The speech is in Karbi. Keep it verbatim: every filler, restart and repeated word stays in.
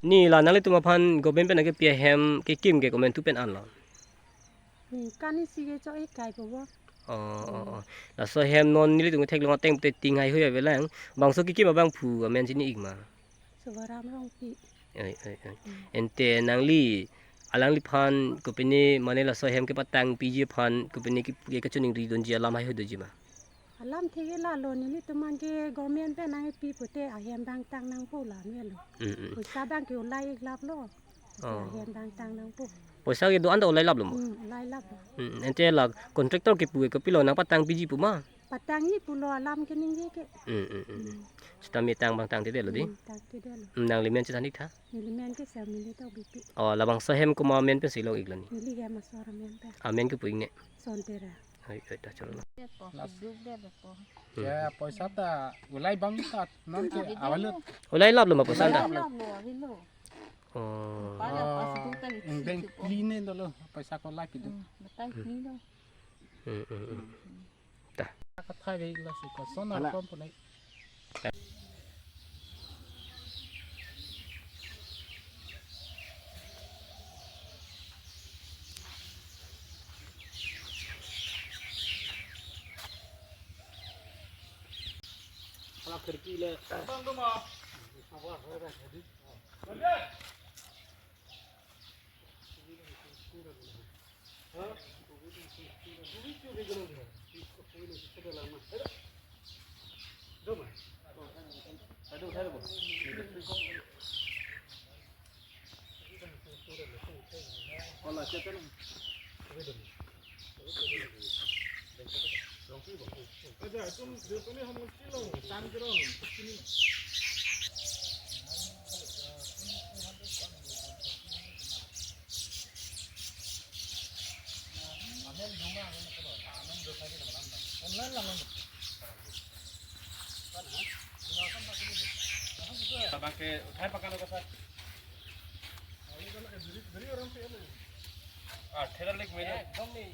Ni la nanglitum aphan government pen nangkepi ahem kekim ke komantu pen anlo? Ningkan isi ke chok-ik kai po bo. Oh, oh, oh. Laso ahem non nelitum theklong ateng pute ting haihui avelang. Bangso kekim abangphu amen chini-ik ma? Subaram Rongpi. Oi, oi, oi. Hmm. Ante nangli, alangliphan kopine mane laso ahem kepatangpiji aphan kopine ke, ke kachiningri dunji alam haihui doji ma? Alam thik-et lalo, nelitum an ke government pen nangkepi pute ahem abang tang nangpo la melo. Mm, mm. Poisa abang ke ulai-ik laplo. Oh. Ahem abang tang nangpo. Poisa ke do-an ta ulai laplo mo? Hmm, ulai laplo. Mm, ante la contractor kepu ke kopilo nangpatangpiji pu ma? Patangji pulo, alam keningje ke. Mm, mm, mm. Hmm. Seta me tang abang tangtedetlo di? Hmm, tangtedetlo. Mm, nangli men chethan-ik tha? Neli men ke Sermili Tokbipi. Oh, labangso ahem komat amen pensi long-ik lo ni? Neli hem asor amen pen. Amen kepu-ik ne? Sontera. Oi, oi, ta cholo. Las. Hmm. Ya, poisa ta ulai bang ta non ke avalut. Ulai laplo ma poisa ta? Ulai laplo, avelo. Oh. Pada pas Oh, duta ni eng deng chisi po. Pli ne dolo, poisa ko laki do. Hmm, betai pli do. Hmm, hmm, hmm. Ta. Kathai ve la si ko sona Hala. Kom punai. Hala khirki le. Bang do ma. Abang ke uthai pakalo ka sir. Ah, thera leg mere. Ekdom nahi.